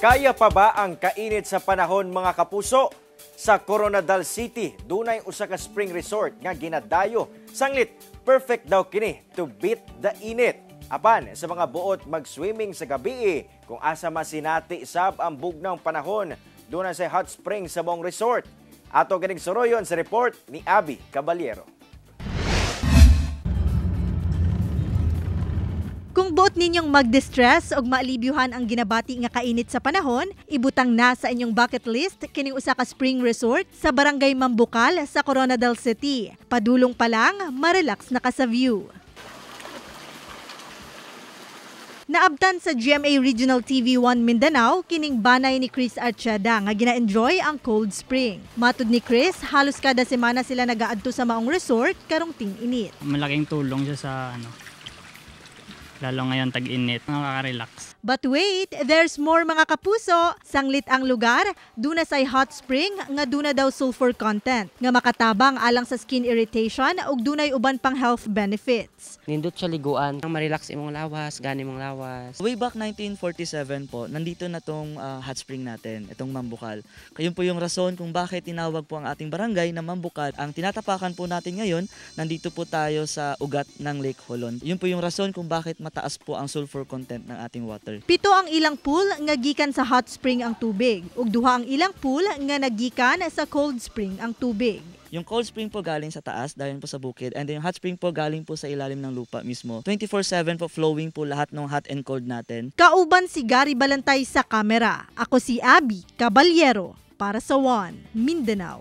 Kaya pa ba ang kainit sa panahon, mga kapuso? Sa Koronadal City, dunay usa ka spring resort nga ginadayo. Sanglit, perfect daw kini to beat the init. Apan sa mga buot mag-swimming sa gabi, kung asa masinati sab ang bugnawng panahon, dunay sa hot spring sa maong resort. Ato ganing suroyon sa report ni Abby Caballero. Kung buot ninyong mag-distress o maalibyuhan ang ginabati nga kainit sa panahon, ibutang na sa inyong bucket list kining usa ka spring resort sa Barangay Mambukal sa Koronadal City. Padulong pa lang, marelax na ka sa view. Naabtan sa GMA Regional TV 1 Mindanao kining banay ni Chris Archeda nga gina-enjoy ang cold spring. Matud ni Chris, halos kada semana sila nagaadto sa maong resort karong ting-init. Malaking tulong siya sa ano, lalo ngayon tag-init, nakaka-relax. But wait, there's more, mga kapuso. Sanglit ang lugar, duna say hot spring nga duna daw sulfur content nga makatabang alang sa skin irritation ug dunay uban pang health benefits. Nindot siya liguan, ang ma-relax imong lawas, gani imong lawas. Way back 1947 po, nandito na tong hot spring natin, itong Mambukal. Kayon po yung rason kung bakit tinawag po ang ating barangay na Mambukal. Ang tinatapakan po natin ngayon, nandito po tayo sa ugat ng Lake Holon. Yun po yung rason kung bakit mataas po ang sulfur content ng ating water. 7 ang ilang pool nga gikan sa hot spring ang tubig ug 2 ang ilang pool nga nagikan sa cold spring ang tubig. Yung cold spring po galing sa taas, dahil po sa bukid, and then yung hot spring po galing po sa ilalim ng lupa mismo. 24/7 po flowing po lahat ng hot and cold natin. Kauban si Gary Balantay sa kamera. Ako si Abby Caballero para sa One Mindanao.